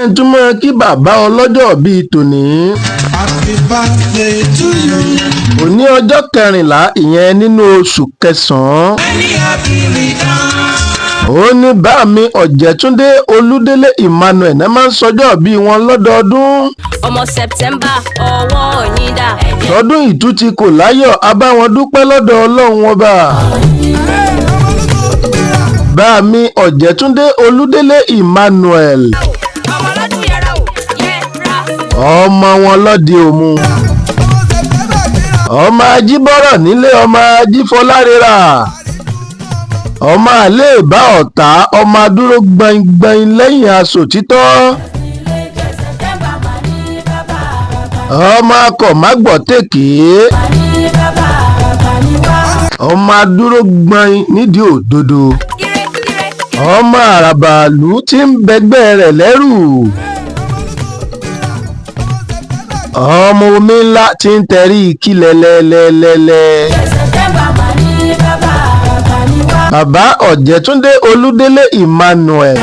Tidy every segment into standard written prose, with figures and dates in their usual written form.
Ẹ̀ ń túmọ̀ kí bàbá ọlọ́jọ́ bíi tòní. Happy birthday to you. Òní ọjọ́ 14, ìyẹn nínú oṣù kẹsàn-án. Many happy returns. Ó ní bá mi Ọ̀jẹ̀túndé Olúdélé Emmanuel náà máa ń sọjọ́ bí wọn lọ́dọọdún. Ọmọ September, ọwọ́ yín dà. Tọdún ìtútì kò láyọ̀ abáwọn dúpẹ́ lọ́dọ̀ Ọlọ́run Ọba. Bá mi Ọ̀jẹ̀túndé Olúdélé Emmanuel, Ọmọ lọ́dún yẹra o yẹra. Ọmọ wọn lọ́dẹ Òmu, ọmọ ajíbọ́rọ̀ nílé, ọmọ ajífọlárẹ́rà, ọmọ àléèbá ọ̀tá, ọmọ adúró gbọ̀ngbọ̀n lẹ́yìn aṣọ títọ́, ọmọ akọ̀ mágbọ̀tẹ̀kẹ́, ọmọ adúró gbọ̀n nídìí òdodo, Ire ire. Ọmọ àràbàlù tí ń bẹgbẹ́ rẹ̀ lẹ́rù, ọmọ omi ńlá tí ń tẹrí kí lẹ́lẹ́lẹ́lẹ́lẹ́. Bàbá Ọ̀jẹ̀túndé Olúdélé Emmanuel,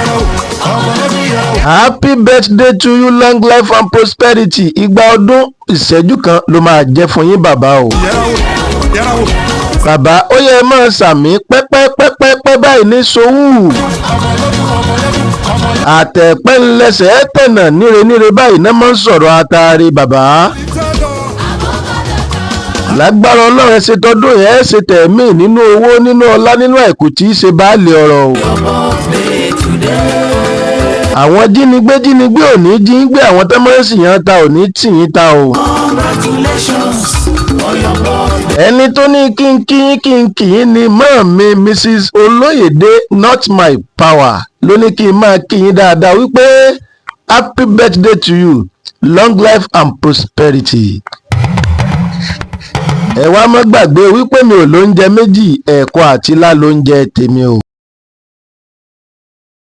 happy birthday to you, long life and prosperity. Igba ọdún ìṣẹ́jú kan ló máa jẹ́ fún yín, bàbá o. Bàbá, ó yẹ máa sàmí pẹ́pẹ́pẹ́pẹ́ báyìí ní sowú àtẹ̀pẹ́ ńlẹsẹ̀ tẹ̀nà níre níre báyìí náà máa ń sọ̀rọ̀ àtàrí. Bàbá, lágbára Ọlọ́run, ẹ ṣe tọdún yẹn, ẹ ṣe tẹ̀mí nínú owó, nínú ọlá, nínú àìkú tí í ṣe baálé ọ̀rọ̀ o. Àwọn jínigbé jínigbé ò ní jí ń gbé, àwọn tó máa ń sì yàn ta ò ní tì yín ta o. Ẹni tó ní kí n kí yín, kí n kì í ni mọ́ mi, Mrs Olóyèdè Not My Power, ló ní kí n máa kí yín dáadáa wípé happy birthday to you, long life and prosperity. Ẹ wá má gbàgbé wípé mi ò lóúnjẹ méjì, ẹ̀kọ́ àti ilá lóúnjẹ tèmi o.